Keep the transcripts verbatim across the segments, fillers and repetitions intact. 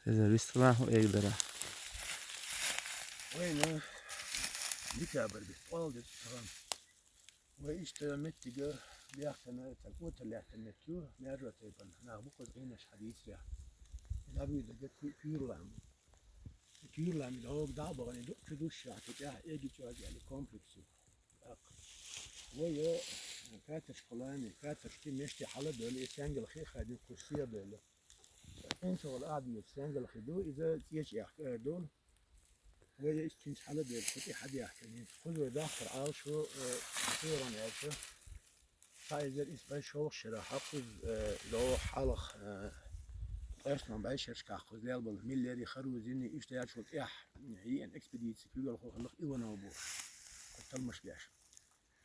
Эзар вист ван хӀу эгдара. Вайна декабрь бис, оал децу тахана. Вай иштта меттига бяхтана, цхьа кӀотар лаьттан метта ю, маьржо тайпана, нах бу кхуза гӀийнаш хьадийцарехь. Наб вийдага ку-, куьйралан бу. Куьйралан мида хӀога дӀа а бахана, ду-, чу душ яхьа, тӀехь эгичӀожа аьлла комплекс ю. ТӀаккха вай, э, катарш кхулани, катарш ти мешти хьала а бевлла, и сенгал хи а хайдина кху сиха а бевлла. ХӀинца вала Ӏадмица сенгал хи ду, иза цӀеча аьхка, э, долу. Вай иштта хӀинца хьала а бевлла, кху тӀе хьадаьхкина. Кхуза вай дахкар Ӏалашо, э, кхеран аьлча. Цхьа эзар исс бӀе шолгӀа шарахь кхуза, э, догӀу хьалха, э, ткъестан бӀе шерашкахь кхуза лелбала Миллери, Харузини, иштта яьллачул тӀаьхьа, э, йиъна экспедици куьйгалхо хилла Иванов бохуш, кху талмаш беш.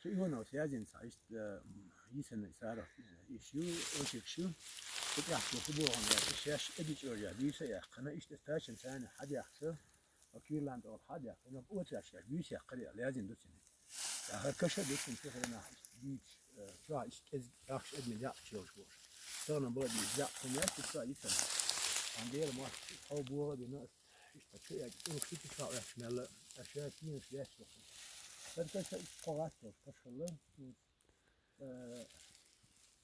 Цу Ивановс яздина цхьа иштта, э, йисина царах, э, иш ю, очеркаш ю. Цу тӀехь цо хӀу боху аьлча, шаьш эгичӀожехь дуьйса а яьккхина, иштта тачанца царна хьадаьхча, Ва куьйралан тӀехула хьадаьхкина, оцаьршкахь буьйса яьккхира аьлла, яздина ду цуьнан. Ахар каша а ду цуьнан цу хенахь иштта дуьйцуш, э, чохь иштта кӀезиг ахча эдмина яккхачу йолуш бохуш. Тахана бала дуьйцу, яккха хӀума яц, иштта а йисина. Ан Дела мохк хьо богӀа а бина, иштта чу эгча, урху чу чохь оьхча мелла, аша кийнаш лаьцна. Сан каша иштта кхо гӀатталш каша хилла, Э,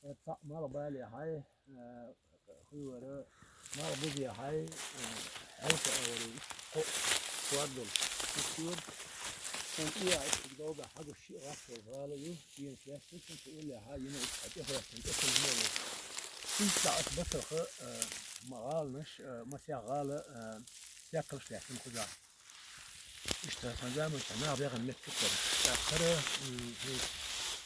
э, цхьаъ малхбалехьай, э, хуьйвара, малхбузехьай, э, хьайса а вара, кхо кор долуш. Ишттора, сан тӀехьа ишттиг долда хьагуш шиъ гӀатталла гӀала ю, кийна шаьш ду, цунца уллехьа йина ишт хьа тӀехӀоьттина, тӀе хила хӀума ю. Иштта ас бацалха, э, ма гӀаланаш, э, масех гӀала, э, сехкалш лаьттина кхузахь. Иштта сан заманчохь нах бехана меттиг хӀара. ТӀаккха хӀара, м, хӀинца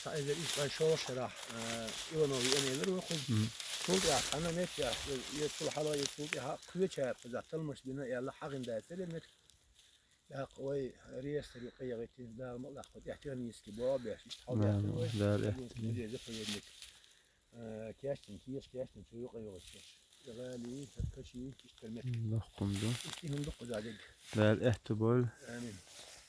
цхьа эзар исс бӀе шолгӀа шарахь, а, Иванов Эмиль вара кхуза. Мгм. Цул тӀаьхьа хьанна меттехь, я, я цул хьалха, я цул тӀаьхьа кхечара кхузахь талмаш бина аьлла хьагӀина дацара меттиг. ТӀаккха вай реестр ю къегӀийтина, Дала ма лакхо тӀехь технически боху беш, иштта хьал Дала, баьхкина вай. Дала Хьагуш эхь. Музей заповедник. Э, кечдина, кеша кечдина, цу юкъа йогӀуш. Гали, каши, иштта меттиг. Лохкум ду. Иштта хӀума ду кхуза дерг. Дала аьтту бойла. Амин.